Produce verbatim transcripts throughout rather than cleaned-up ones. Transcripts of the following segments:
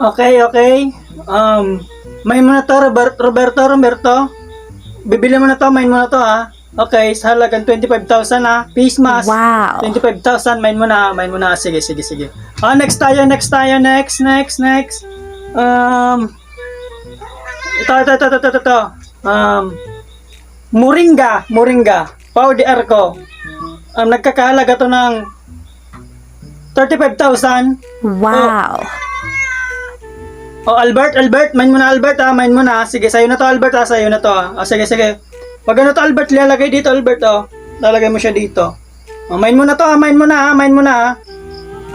Okay, okay. Um, main mo na to, Robert-, Roberto, Roberto. Bibili mo na to, main mo na to, ha. Okay, sa halagang twenty-five thousand, ha. Face mask. Wow. Twenty-five thousand, main mo na, main mo na. Sige, sige, sige. Ah, next tayo, next tayo, next, next, next. Um, ito, ito, ito, ito, ito, ito. Um, Moringa, Moringa. Pau de Arco. Um, nagkakahalaga to ng thirty-five thousand. Wow. Oh, Albert, Albert, main mo na, Albert, ah, main mo na. Sige, sa'yo na to, Albert, ah, sa'yo na to, ah. Ah, sige, sige. Pag ano to, Albert, lalagay dito, Albert, oh. Lalagay mo siya dito. Oh, main mo na to, ah, main mo na, ah, main mo na, ah.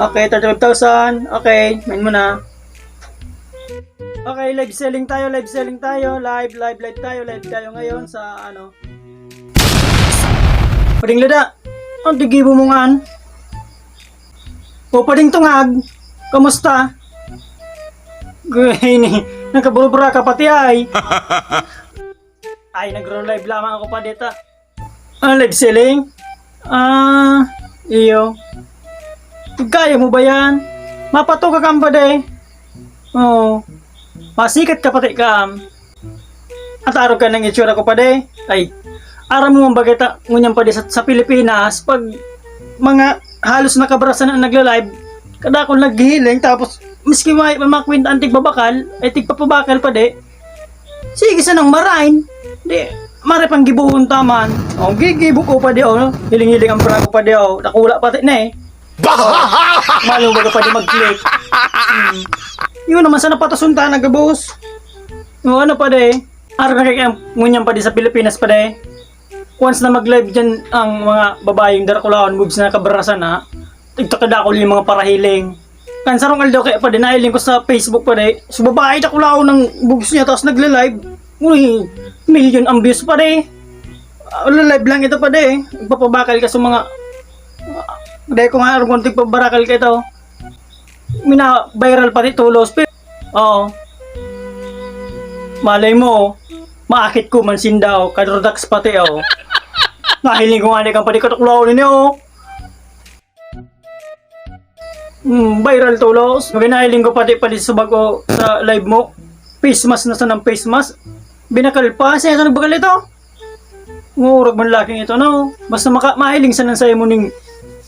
Okay, thirty-five thousand. Okay, main mo na. Okay, live selling tayo, live selling tayo. Live, live, live tayo, live tayo ngayon sa ano. Pading Lada, ang digibo mo ngan. O, Pading Tungag, kamusta? Gay ni, nagkaburubura ka pati ay. Ay, nagro-live lamang ako pa dito. Ah, live selling? Ah, iyo. Kaya mo ba yan? Mapatuka ka, pade. Oo. Masikat ka pati ka. At arog ka ng itsura ko, pade. Ay, aram mo man bagay ta, ngunyan, pade, sa, sa Pilipinas, pag mga halos nakabrasa na nagla-live, kadakol naghihiling, tapos miski may, may mga kwenta ang tigbabakal, ay tigpapabakal, pade. Sige sanang marain. Di, mare pang gibohon ta man. O, gigibo ko, pade, o. Hiling-hiling ang bra ko, pade, o. Dakula pati na, eh. Malo baga, pade, mag-click. Hmm. Yun naman sana patason ta, nagabos. O, ano, pade? Arog na kay, ngunyan, pade, sa Pilipinas, pade. Once na mag-live dyan ang mga babaeng darakulaon, boobs na kabrasa na, tigtakada ko yung mga parahiling. Kan sarong aldaw kaya, pade, nahiling ko sa Facebook, pade, so babae, dakulaon ng boobs niya, tapos nagla-live. Uy, million ang views, pade. Ah, live lang ito, pade. Nagpapabakal ka sa mga, ah, dahil ko nga, arong konting pabarakal ka ito. Mina-viral pati tulos, pero, oo. Malay mo, maakit ko man sinda, o, kadrodaks pati, o. Nahiling ko nga ni kang padi katuklaw ninyo, o. Hmm, viral tulos. Ginahiling ko pati, padi sa bago sa live mo. Face mask na sanang face mask. Binakal pa. Siya ito nagbakal ito. Ngurag man laking ito, no? Basta maka-, mahiling sa nan sa imo ning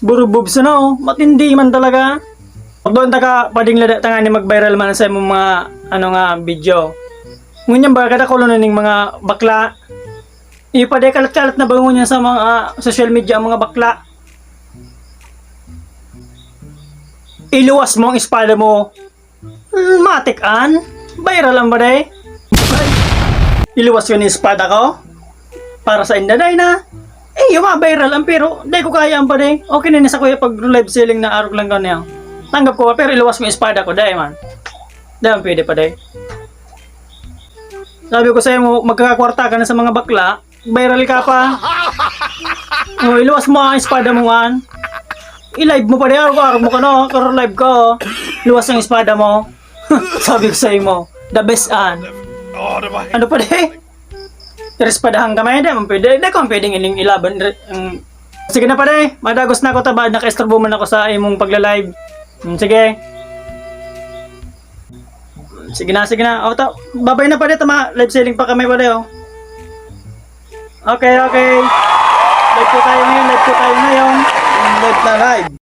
burububs, no? Matindi man talaga. Pag doon ta ka, Pading Lada, tangani mag-viral man sa imong mga, ano nga, video. Ngunyan ba, kadakulo na ning mga bakla. Iyo pa, de, kalat-kalat na ba ngunyan sa mga, ah, social media ang mga bakla? Iluwas mo ang espada mo. Hmm, matik an. Viral an ba, day? Ay, iluwas ko ni espada ko. Para sa inda, day, na. Eh, yung mga viral an, pero day ko kaya an ba, day? Okay na ni sa kuya pag live selling na arog lang ka niya. Tanggap ko, pero iluwas ko yung espada ko, day, man. Day, man, pwede pa, day. Sabi ko sa'yo, mo, magkakakwarta ka na sa mga bakla. Viral ka pa. O, iluwas mo ang espada mo, man. I-live mo pa diyan. Arog mo ka, no? Karo live ka, oh. Luwas ang espada mo. Sabi ko sa imo, the best, an. Ano pa, de? Irespadahan ka, may, di man pwede. Di ko pwedeng ining ilaban, re-, ang, sige na, pare. Madagos na ako, taba. Nakaistorbo man ako sa imong pagla-live. Hmm, sige. Sige na, sige na. O, ta-, babay na, pare. Tama, live selling pa kami, pare, oh. Okay, okay. Live po tayo ngayon, live po tayo ngayon. Live na live.